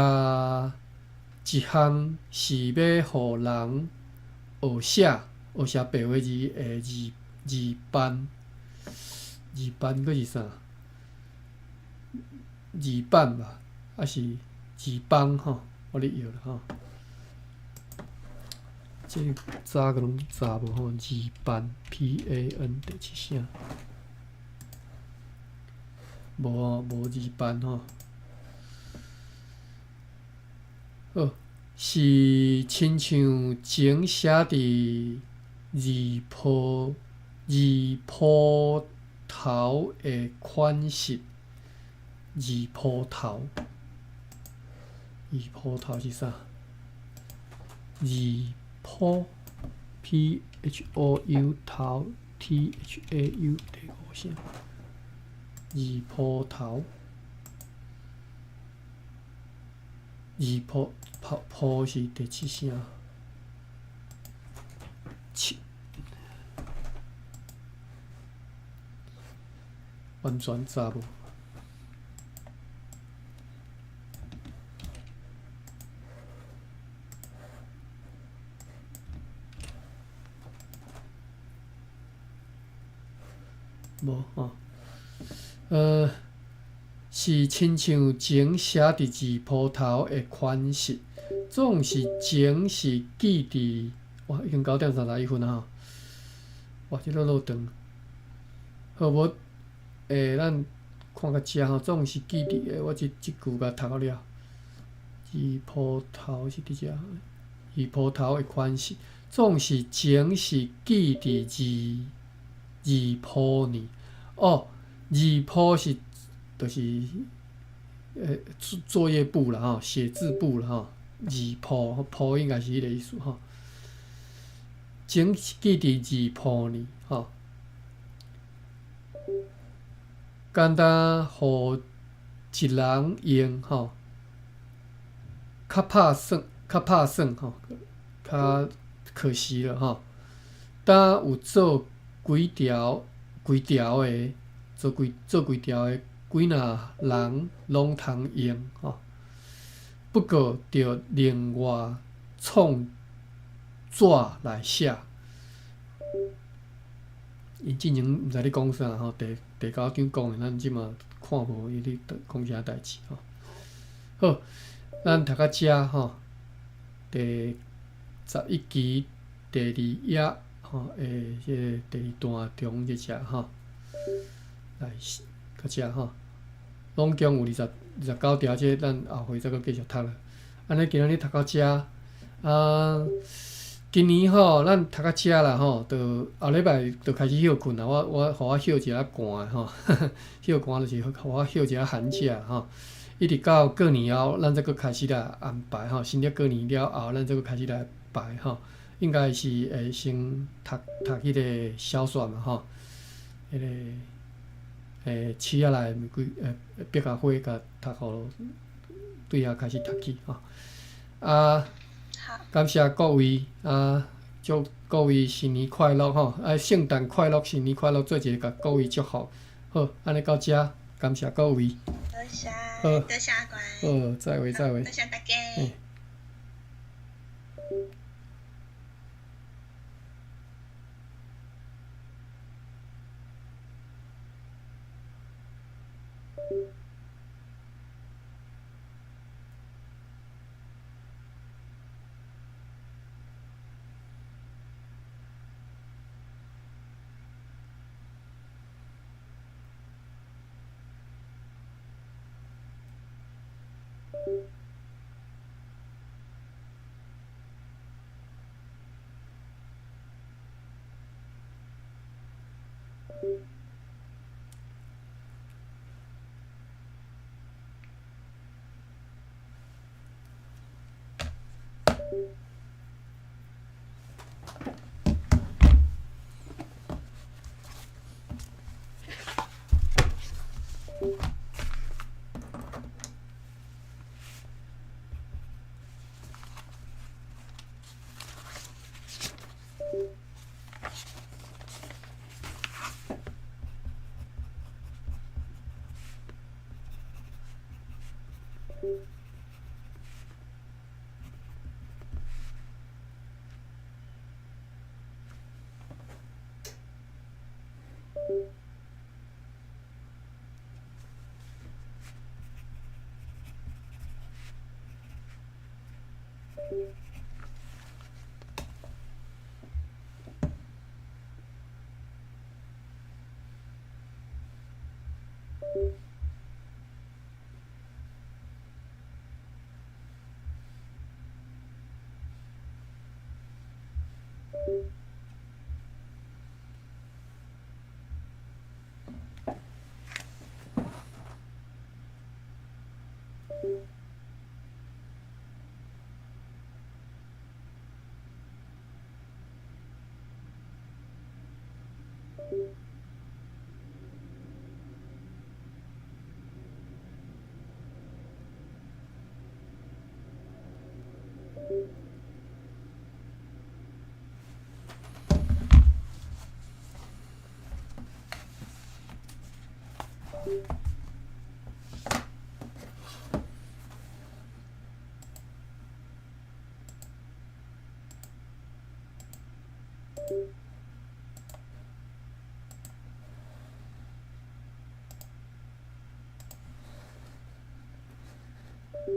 一項是欲予人學寫學寫白話字的字範，字範閣是啥？字板吧，抑是字枋吼？我咧搖啦吼。這查閣攏查無吼，字範 PAN 第七聲，無無字範吼。好，是親像前寫佇字鋪頭的款式，字鋪頭，字鋪頭是啥？字鋪 PHOU 頭 THAU 第五聲，字鋪頭，字鋪鋪鋪是第七聲，七，完全查無。無吼，是親像前寫佇字鋪頭的款式，總是前是記佇，哇，已經9點31分啊！哇，這落落長，好無？咱看到遮吼，總是記佇的，我這句共讀了。字鋪頭是佇遮，字鋪頭的款式，總是前是記佇字鋪呢。哦，字鋪是，就是作業簿啦吼，寫字簿啦吼，字鋪鋪應該是彼个意思吼。前是記佇字鋪呢吼，簡單予一人用吼，較拍算，較拍算吼，較可惜了吼。敢有做規條規條的，做規做規條的，幾若人攏通用吼。不過著另外創紙來寫。𪜶進前毋知咧講啥吼，第第九章講的，咱這馬看無伊咧講啥代誌吼。好，咱讀到遮吼，第十一期第二頁吼，的這个第二段中這只吼，來到遮吼，總共有二十二十九條，這咱後回再閣繼續讀啦。按呢今仔日讀到遮啊。今年吼，咱讀到遮啦吼，就後禮拜就開始歇睏啦。我我予我歇一下寒吼，歇寒就是予我歇一下寒假吼。一直到過年後，咱才閣開始來安排吼。新曆過年了後，咱才閣開始來排吼。應該是會先讀讀彼个小說嘛吼，彼个欸試仔內幾欸白甲花共讀予對遐開始讀起吼。啊，感謝各位啊，祝各位新年快樂吼！啊，聖誕快樂，新年快樂，做一个共各位祝福。好，按呢到遮，感謝各位。多謝，多謝阿關。好，再會，再會。多謝大家。欸。